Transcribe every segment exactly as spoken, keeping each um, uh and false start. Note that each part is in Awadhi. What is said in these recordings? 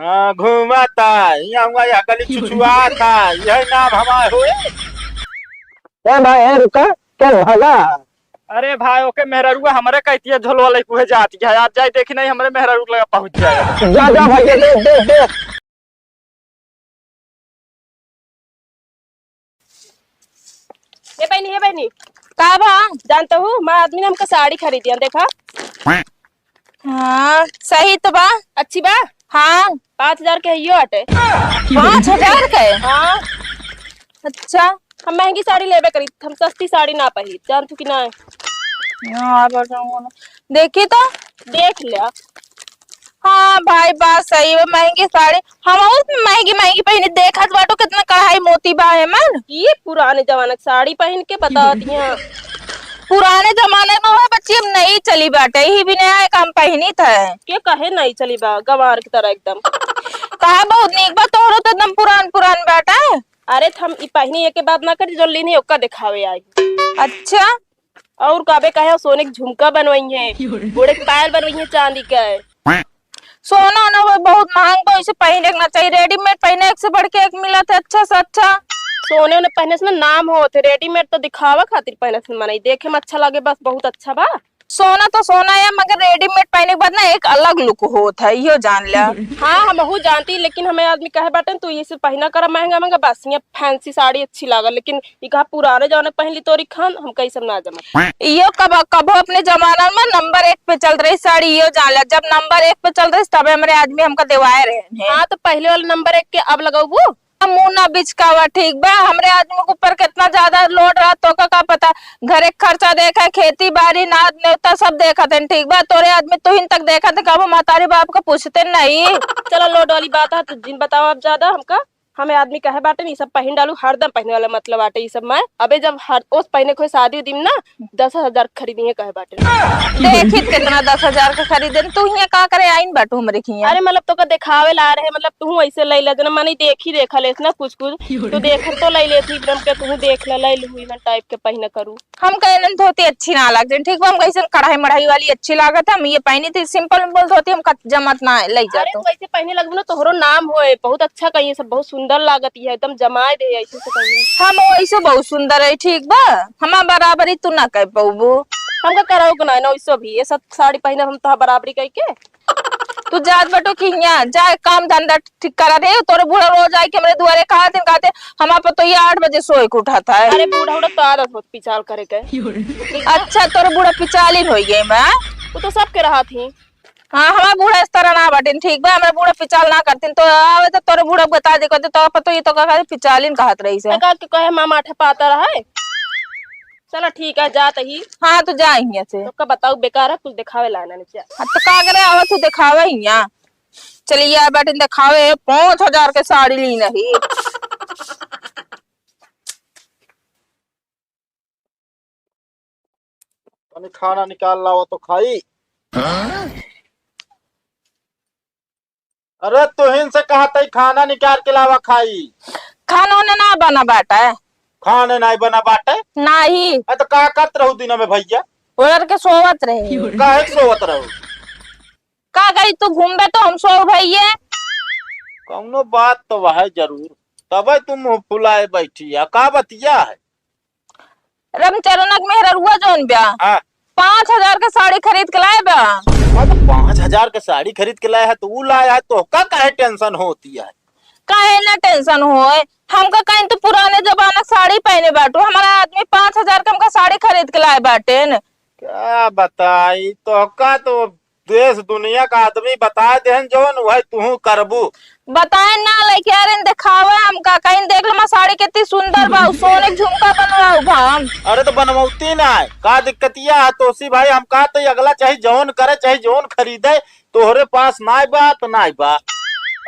हाँ, घूमता, यहाँ हुआ, यह गली छुछुआता, यही नाम हमार होए। ए भाई, ए रुका, क्या भागा? अरे भाई, ओके मेहरारुआ हमरे कहती है, झोलवा लेके उहे जाती है, आज जाए देखी नहीं, हमरे मेहरारू लगा पहुँच जाए। जा, जा भाई, देख, देख, देख। ए बहिनी, ए बहिनी। का बा? जानत हू, हमार आदमी ने हमका साड़ी खरीदिया, देखा। हाँ, सही तो बा। अच्छी बा? हाँ। पाँच हजार के हइयो आटे। पाँच हजार के? हाँ। अच्छा। हम महंगी साड़ी लेबे करी, हम सस्ती साड़ी ना पहिरी, जानत हू कि ना? हाँ, बताऊँ ना। देखी तो। देख ले। हाँ भाई, बात सही बा, महंगी साड़ी। हमहू महंगी महंगी पहिनी, देखत बाटू कितना कढ़ाई मोती बा एमन। ये पुराने जमाना के साड़ी पहिन के बता दिया। पुराने जमाने में वह बच्ची अब नहीं चली बाटे, ही भी नया एक हम पहिनी थे। के कहे नहीं चली बा, गंवार की तरह एकदम। कहा बहुत नीक बा, तोहरो तो एकदम पुरान पुरान बाटे। अरे, त हम ई पहिनी एके बात ना करी, जो लेनी ओका देखावे आई। अच्छा। और काबे कहे, सोने के झुमका बनवाई है, गोड़े के पायल बनवाई है चांदी के। सोना ना हो, बहुत महंग बा, इसे पहिने के ना चाहिए। रेडीमेड पहिने, एक से बढ़ के एक मिलत है, अच्छा से अच्छा। सोने उन्हें पहिने से ना नाम होत है, रेडीमेड तो दिखावा खातिर पहिने से मनई, देखे में अच्छा लगे, बस बहुत अच्छा बा। सोना तो सोना है, मगर रेडीमेड पहिने के बाद ना एक अलग लुक होत है, इहो जान ल्या। हाँ, हमहू जानती, लेकिन हमें आदमी कहे बाटे, "तू ये से पहिना करा महंगा महंगा, बस ये फैंसी साड़ी अच्छी लागल, लेकिन ई कहा पुराने जमाने पहिन ली तोरी खान, हमका ई सब ना जमा।" इहो कब, कबो अपने जमाना में नंबर एक पे चलत रही साड़ी, इहो जान ल्या। जब नंबर एक पे चलत रही, तबे हमरे आदमी हमका देवाए रहे हैं। हाँ, तो पहले वाला नंबर एक के अब लगौबू? मुंह ना बिचकावा, ठीक बा? हमरे आदमी के ऊपर कितना ज्यादा लोड रहा, तोका का पता? घरे के खर्चा देखा, खेती बाड़ी, नात नेवता सब देखत हैं, ठीक बा? तोरे आदमी तुहिन तक देखत हैं, कबो महतारी बाप का पूछते नहीं। चलो, लोड वाली बात है, तो जिन बताओ आप ज्यादा हमका। हमें आदमी कहे बाटे, "ई सब पहिन डालू, हरदम पहिने वाला मतलब बाटे ई सब।" मैं अबे जब हर ओस पहिने खोए शादी उदी में ना, दस हजार खरीदी है कहे बाटे। देखी कितना दस हजार के खरीदे, तू हियां का करे आइन बाटू हमरे खियां? अरे मतलब तोका देखावे ला रहे, मतलब तू ऐसे ले ले जना, मने देखी देखा लेस ना कुछ कुछ, तो देख तो ले लेती एकदम के तू देख ले, ले लू इमन टाइप के पहिना करू। हम कहलन धोती अच्छी ना लागत, ठीक बा, हम कैसे कढ़ाई मढ़ाई वाली अच्छी लागत है, हम ये पहनी थी सिंपल बोल धोती, हम कत जमत ना ले अरे जातो। तू ऐसे पहने लगबू ना तोहरो नाम होए, बहुत अच्छा कहिए सब, बहुत सुंदर लागत है, एकदम जमाए दे ऐसे से कहिए। हम वैसे बहुत सुंदर है, ठीक बा, हमार बराबरी तू ना कर पौबू। हमका कराओ के ना, ना वैसे भी ये सब साड़ी पहनब हम तो बराबरी कह के। तू जात बटो कि हियां जाए काम धंधा ठीक करा दे। तोरे बूढ़ा रोज आए के हमरे दुआरे कहा दिन कहते, "हमार पतोहिया आठ बजे सोए के उठत है।" अरे बूढ़ा उड़ा तो आदत होत पिचाल करे के। अच्छा, तोरे बूढ़ा पिचालिन होई गए मैं। वो तो सबके रहा थी। हाँ, हमार बूढ़ा इस तरह ना बाटिन, ठीक बा? हमरा बूढ़ा पिचाल ना करतिन, तो आवे तो तोरे बूढ़ा बता दे, कहते, "तो पतोही तो का पिचालिन कहत रही से।" का के कहे मामा आठे पाता रहे। चला ठीक है, जात ही। हाँ, तो जा हियां से। तो का बताऊ, बेकार है, कुछ देखावे ला ना नीचे। हाँ, तो का करे, आवा तू देखावे हियां। चलिए, आ बैठे देखावे, पाँच हजार के साड़ी ली नहीं। तनी खाना निकाल लावा तो खाई। हाँ? अरे तुहिन से कहा तई खाना निकाल के लावा खाई। खाना ओने ना बना बाटे। खाने नाई बना बाटे? नाही। अ तो का करत रहू दिन में भैया? ओढ़ के सोवत रहे। काहे के सोवत रहू? का कही तू घूमबे तो हम सोव भैये। कौनो बात तो वह जरूर, तबे तू मुंह फुलाए बैठी है। का बतिया है? रामचरणक मेहररुआ जौन बा, हाँ। पाँच हजार के साड़ी खरीद के लाए बा। हाँ, तो पाँच हजार के साड़ी खरीद के लाए है, तो ऊ लाए है, तो का काहे टेंशन होती है? काहे ना टेंशन होए? हमका कहीं तो पुराने जमाना के साड़ी पहने बाटू, हमारा आदमी पाँच हजार के हमका साड़ी खरीद के लाए बाटेन। का बताई, तोहका तो देश दुनिया का आदमी बता देहन जौन, वह तुहू करबू। बताए ना, लइके आ रहे देखावे हमका, कहीं देख लो, हमार साड़ी कितनी सुंदर बा, उ सोने के झुमका बनवाऊ बा हम। अरे तो बनवती ना है, का दिक्कतिया है तोसी भाई, हम का तो अगला चाहे जौन करे, चाहे जौन खरीदे, तोहरे पास नाय बा तो नाय बा।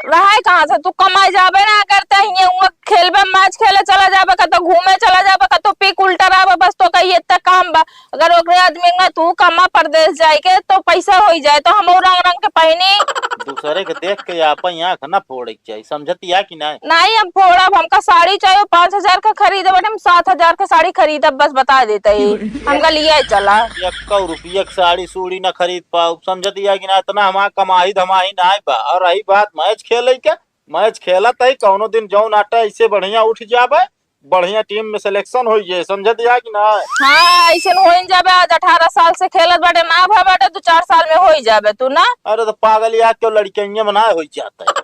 रहे कहाँ से, तू कमाए जाबे ना करते, हिये हुआ खेलबे, मैच खेले चला जाबे, कतो घूमे चला जाबे, कतो पी के उल्टा रहबे, बस तो कही इतना काम बा। अगर ओकरे आदमी ना तू कमा परदेस जाए के तो पैसा होई जाए, तो हम रंग रंग के पहनी। दूसरे के देख के आपन आँख ना फोड़े के चाही, समझतिया कि नाय? नाहीं, हम फोड़ब, हमका साड़ी चाहिए, पाँच हजार का खरीदे बटे, हम सात हजार का साड़ी खरीदब, बस बता देते ही। हमका लिया ही चला। एक सौ रुपया के साड़ी सूड़ी ना खरीद पाऊ, समझतिया कि ना? इतना हमार कमाई धमाई नाय बा। और रही बात मैच खेले के। मैच खेलत है, कौनो दिन जौन आटा ऐसे बढ़िया उठ जाबे, बढ़िया टीम में सिलेक्शन होइ जाए, समझत या कि ना? हाँ, ऐसे होइ जाबे। आज अठारह साल से खेलत बाटे, ना भा बाटे, दो चार साल में होइ जाबे तू ना। अरे तो पागल यार, क्यों लड़कियां बनाए होइ जाता है?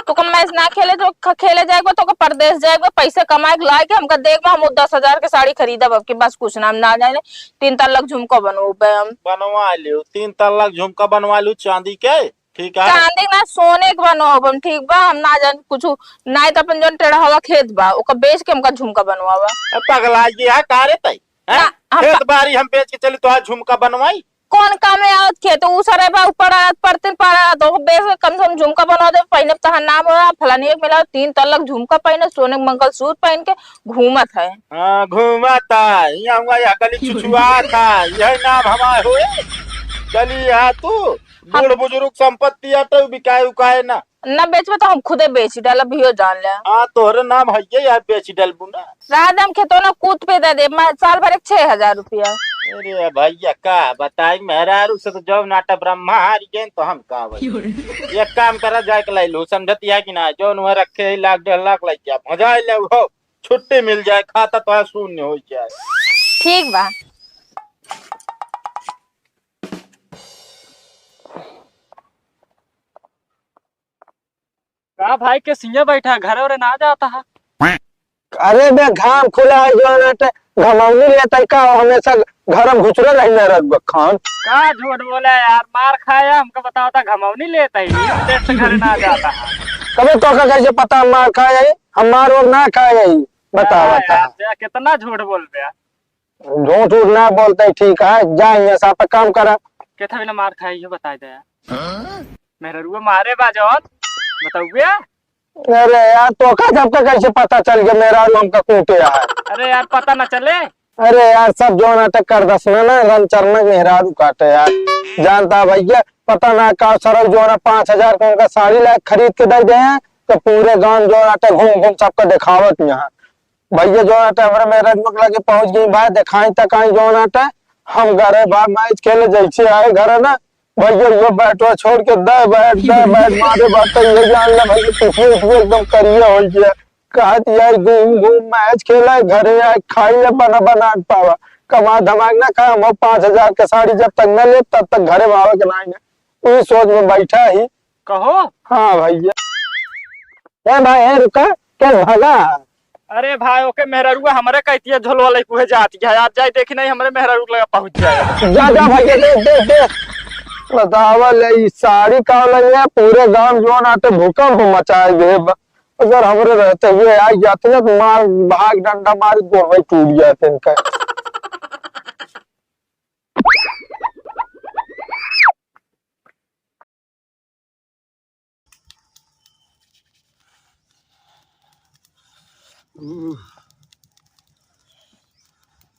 तो कम मैच ना खेले, तो ख-, खेले जाए बा, तो का परदेश जाए बा, पैसे कमाए के लाए के हमका देख बा, हम वो दस हजार के साड़ी खरीदब अब की, बस कुछ ना, हम ना जाने, तीन तल्ला क झुमका बनवाबे हम। बनवा लियो, तीन तल्ला क झुमका बनवा लियो चांदी के, ठीक है? चांदी ना, सोने के बनवाबे हम, ठीक बा? हम ना जाने कुछ, ना तो अपन जौन टेढ़वा खेत बा, ओका बेच के हमका झुमका बनवाबा। ए, पगला गया है का रे तई? हैं? ना, हम खेत बाड़ी हम बेच के चली तो आज झुमका बनवाई? कौन काम में आवत खेत? उ सरे बा, ऊपर आवत, परतिन पार आवत, ओके बेच के कम से कम झुमका बनवा दे, पहिने तहार नाम हो, फलानी एक मिला, तीन तल्ला क झुमका पहिने, सोने के मंगलसूत्र पहिन के घूमत है। हाँ, घूमत है, यहाँ हुआ, यह गली छुछुआत है, यही नाम हमार होए। गली है तू, हम बूढ़ बुजुर्ग संपत्ति आटे, बिकाए उकाए ना। ना बेचबे तो हम खुदे बेची डालब, इहो जान ले। हाँ, तोहरे नाम है ये यार, बेची डालबू ना। रात हम खेतों ना कूद पे दे दे, मैं साल भर एक छह हजार रुपया। अरे भैया, का बताई, मेहरारू से तो जब नाटा ब्रह्मा हारी गए, तो हम का भाई। एक काम करा, जाए के लाई लो, समझत या कि ना, जौन वहाँ रखे है, लाख डेढ़ लाख लग गया, मजा ले हो, छुट्टी मिल जाए, खाता तो शून्य हो जाए। ठीक बा। का भाई के सिया बैठा, घरे ओरे ना जाता है? अरे बे, घाम खुला है, जौन आटे घमौनी लेता है का, हमेशा घर में घुसरे रही ना रख बखान। का झूठ बोले यार, मार खाया, हमको बताओ था, घमौनी लेता है, नींद देर से घरे ना जाता है। कबे तो का कैसे पता हम मार खाए है? हम मार और ना खाए है, बताओ हाँ बता। यार, कितना झूठ बोल रहे यार। झूठ उठ ना बोलते, ठीक है, जा यहाँ से आपका काम करा। केथा बिना मार खाई, ये बताई दे यार। मेहररुआ मारे बा जौन, बताउए। अरे यार, तो का सबका कैसे पता चल गया मेहरारू हमका कूटे है? अरे यार, पता ना चले। अरे यार, सब जौन आटे कर दस ना, ना, रमचरना मेहरारू काटे यार। जानता भैया, पता ना का सरऊ जौन है पाँच हजार के उनका साड़ी लायक खरीद के दे दे हैं, तो पूरे गांव जौन आटे घूम घूम सबका दिखावत यहाँ। भैया जौन आटे हमरे मेहररुआ के लगे पहुँच गई, भाई देखाई तकाई जौन आटे, हम घरे भाग मैच खेले जैसे आए घरे ना, भैया यो बैटवा छोड़ के दे बैट, दे बैट मारे बाटे, ये जान ले भैया, पिछले, पिछले एकदम करिया हो गया। कहत यार घूम घूम मैच खेले, घरे आए खाई ले बना बना के पावा, कमा धमा के ना खाए, हम पाँच हजार के साड़ी जब तक न ले तब तक घरे में आवे के नाई ना। वही सोच में बैठा ही। कहो। हाँ भैया। ए भाई, ए रुका, के भागा? अरे भाई, ओके मेहररुआ हमरे कहती है, झोलवा लेके उहे जाती है। आज जाए देखी नहीं, हमरे मेहररू के लगा पहुँच जाए। जा, जा भैया, देख, देख, देख। बतावा ले, ई साड़ी का लगे, पूरे गांव जौन आटे भूकंप मचाए दे। ब-, अगर हमरे रहते हुए आ जाते ना, तो मार, भाग डंडा मार, गोड़वा टूट जाते इनका।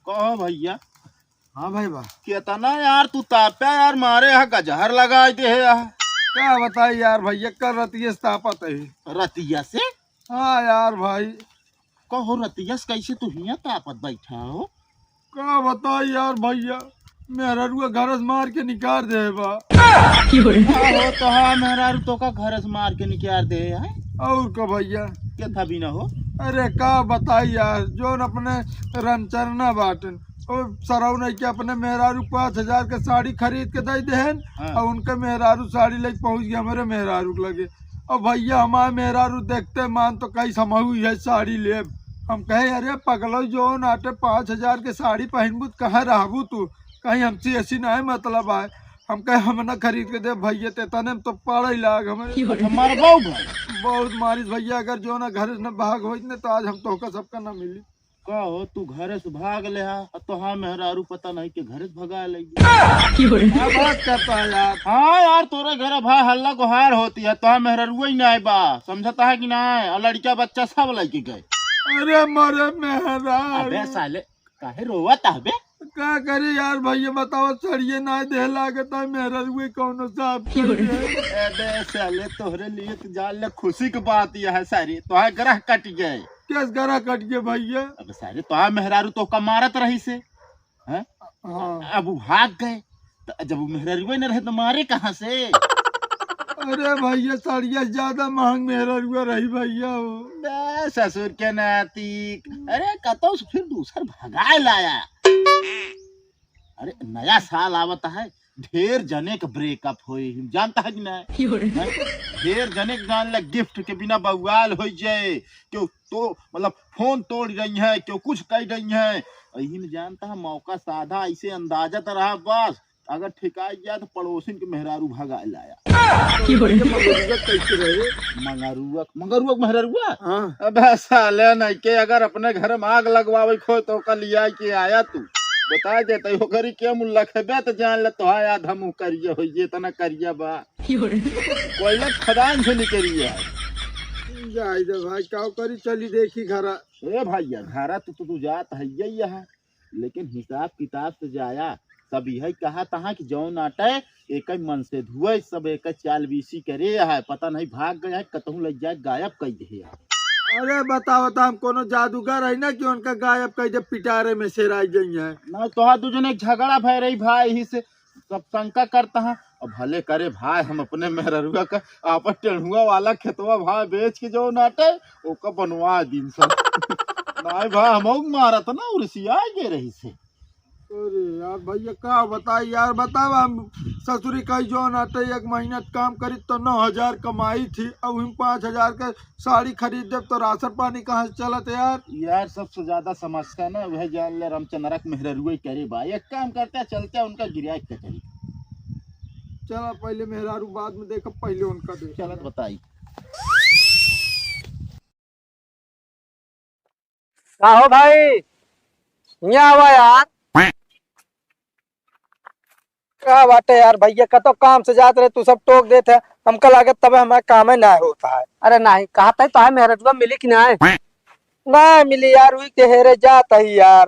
कहो भैया। हाँ भाई बा। कितना यार तू ताप्या यार, मारे यहाँ गजहर लगाई दे है यार। का बताई यार भैया, कल रतिये से तापत है। रतिया से? हाँ यार भाई। कहो रतिया से कैसे तू हियाँ तापत बैठा हो? का बताई यार भैया, मेहररुआ घर से मार के निकाल दे बा। का हो तो हाँ, मेहरारू तो का घर से मार के निकाल दे है? और का भैया? के था भी ना हो? अरे का बताई यार, जौन अपने रमचरना बाटन, ओ सरऊ नहीं के अपने मेहरारू पाँच हजार के साड़ी खरीद के दे देहन, हाँ। और उनके मेहरारू साड़ी लेके पहुँच गया हमरे मेहरारू के लगे। अब भैया हमार मेहरारू देखते मान तो कहीं समहू है साड़ी लेब। हम कहे, "अरे पगलो, जौन आटे पाँच हजार के साड़ी पहिनबू त कहाँ रहबू तू? कहीं हमसे ऐसी नाहीं मतलब आए।" हम कहे, "हम ना खरीद के देब भैया, ते तने में तो पड़े लाग हमें।" अच्छा, मारबो भाई। बहुत मारिस भैया, अगर जौन घर से न भाग होइत न तो आज हम तोहका सबका ना मिली। का हो, तू घरे से भाग ले हा, आ तोहार मेहरारू पता नहीं के घरे से भगा ले। क्या बात करता है यार? हाँ यार, तोरे घरे भाई हल्ला गुहार होती है, तोहार मेहरारू ही नहीं बा, समझता है कि नहीं? और लड़का बच्चा सब लेके गए। अरे मोरे मेहरारू। अबे साले, काहे रोवत है बे? का करी यार भैया, बताओ, सड़िए ना दे लागत है, मेहरारू कौनो साफ कर दे। अबे साले, तोहरे लिए तो जान ले खुशी की बात यह है सारी, तोहार ग्रह कट गए। केस गरा कट गए भैया। अब सारे तो आ मेहरारू तो का मारत रही से, हैं? हाँ। अब वो भाग गए, तो जब वो मेहरारू न रहे तो मारे कहाँ से? अरे भैया, साड़िया ज्यादा महंग मेहररुआ रही भैया हो। बे ससुर के नाती, अरे कतौ से फिर दूसर भगाए लाया। अरे नया साल आवत है, ढेर जने के ब्रेकअप होए, हम जानता है कि नहीं? हैं? ढेर जने के जान ले गिफ्ट के बिना बवाल हो जाए, क्यों तो मतलब फोन तोड़ रही है, क्यों कुछ कह रही है। यही में जानता है मौका साधा, ऐसे अंदाजा तो रहा बस, अगर ठिकाई गया तो पड़ोसिन के मेहरारू भगा लाया। ये मंगरुआ कैसे रहे? मंगरुआ, मंगरुआ के मेहरारुआ? हाँ। अबे साले नहीं के, अगर अपने घर में आग लगवावे को तो ओका लिया के आया तू, बता देते ओकरी के मुल्ला खेबे तो जान ले तोहा आधा मुँह करिया हो, ये इतना करिया बा। कोयला खदान से निकली है। जाए दे भाई, का करी, चली देखी घरा। ए भैया, घरा तो तू, तू जात है यही है, लेकिन हिसाब किताब से जाया। सब यही कहा तहा कि जौन आटे एक मन से धुए, सब एक चाल बीसी करे है। पता नहीं भाग गए है, कतहूँ लग जाए, गायब कर दे है। अरे बताओ तो, हम कोनो जादूगर है ना कि उनका गायब कर दे, पिटारे में से राय गई है। ना तो हाँ, दू जने के झगड़ा भय रही भाई, यही से सब शंका करता है। अब भले करे भाई, हम अपने मेहररुआ का आपन टेढ़ुआ वाला खेतवा भाई बेच के जौन आटे ओका बनवा दिन सब। नहीं भाई, हम मारत ना उर्सिया गे रही से। अरे यार भैया, का बताई यार, बतावा, हम ससुरी कही जौन आटे एक महीना काम करी तो नौ हजार कमाई थी, अब हम पाँच हजार के साड़ी खरीद देब तो राशन पानी कहाँ से चलत यार? यार, सबसे ज्यादा समस्या ना वह जान ले रामचंद्रा के मेहररुआ करे बा। एक काम करते हैं, चलते हैं उनका गिराए कचहरी। चला पहले मेहरारू, बाद में देखब, पहले उनका देख। चलत बताई। का हो भाई, यहाँ आवा यार। का बाटे यार भैया, कतो काम से जात रहे, तू सब टोक देत है, हमका लागत तबे हमारा कामे ना होता है। अरे नहीं, कहा तय तो है, मेहररुआ मिली कि नहीं? ना मिली यार, वही के हेरे जात है यार।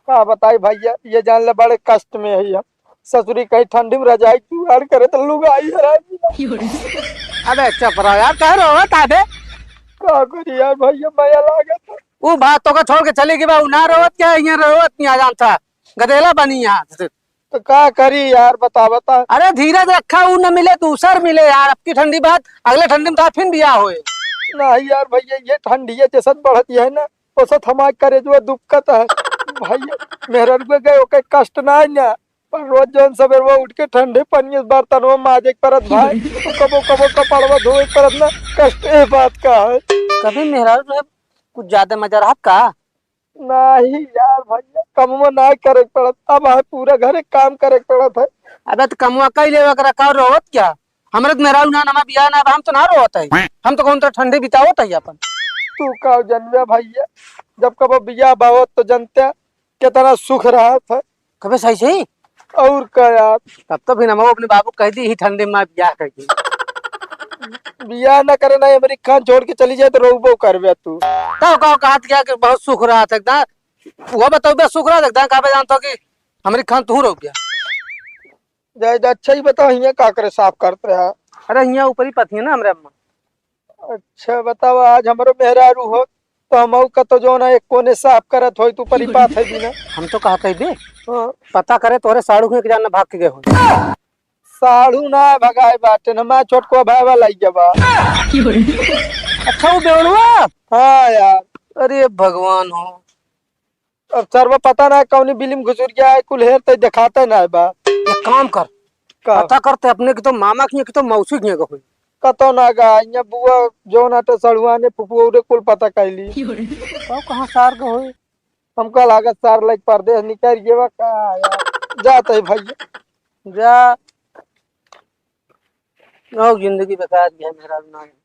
का बताई भैया, ये जान ले बड़े कष्ट में है हम। ससुरी कहीं ठंडी में रजाई जुगाड़ करे तो लुगाई हरामी। अबे चुप रहो यार, कह रहो है ताबे। का करी यार भैया, मया लागत है। वो बात तो का छोड़ के चली गई बा, उ ना रोवत क्या, यहाँ रोवत नहीं आ जानता, गदेला बनी यहाँ से। तो का करी यार, बता, बता। अरे धीरज रखा, उ न मिले, दूसर मिले यार। अब की ठंडी बात, अगले ठंडी में तो फिर बियाह होए। नहीं यार भैया, ये ठंडी है जैसन बढ़त है ना, ओसत हमार करेजवा दुखत है। भैया, मेहररुआ गए, ओके कष्ट ना है ना, पर रोज जौन सबेरवा उठ के ठंडे पानी से बर्तनवा माजे के परत भाई, कबो कबो कपड़वा धोए के परत ना, कष्ट ए बात का है। कभी मेहरारू जो है कुछ ज्यादा मजा रहा का? नहीं यार भैया, कमवा ना करे के पड़त, अब है पूरा घरे काम करे के पड़त है। अबे तो कमवा कई लेवे के रखा और रोवत क्या? हमरे तो मेहरारू ना, नमा बियाह ना, अब हम तो ना रोवत है, हम तो कौन तो ठंडी बितावत है अपन। तू का जनबे भैया, जब कबो बियाह बावत तो जनते कितना सुख रहत है। कबे सही सही? और का यार? तब तो फिर हम अपने बाबू कह दी ही ठंडी में बियाह कर दी। बियाह ना करे ना, अमरीक खान छोड़ के चली जाए तो रोबो करबे तू। तो का कहत क्या कि बहुत सुख रहत है एकदम। वो बताओ बे सुख रहत एकदम, का बे जानता कि अमरीक खान तू रह गया। जाए जा, अच्छा ही बताओ, हियाँ का करे साफ करते हैं? अरे हियाँ ऊपरी पथिया ना हमरे अम्मा। अच्छा बताओ, आज हमरो मेहरारू हो तो हम का तो जो ना एक कोने साफ करत होई, तू परी बात है बिना। हम तो कहा कह दे। हाँ। पता करे तोरे साड़ू के जान भाग के गए हो। साड़ू ना भगाए बाटे न, मैं छोटको भाई वाला ही जबा। अच्छा वो बेवड़ुआ? हाँ यार। अरे भगवान हो। अब सरवा पता ना कौनी बिलिम घुसुर गया है, कुल हेर तय दिखाते ना है बा। एक काम कर, का? पता करते अपने की तो मामा की, की तो मौसी की का होई। कतो ना गा, ये बुआ जो ना तो सड़ुआ ने फुफुआ उरे कुल पता कैली। तो कहाँ सार के होई? हमका लागत सार लाइक परदेश निकल गया बा का यार। जात है भैया। जा। और जिंदगी बेकार गया मेरा ना।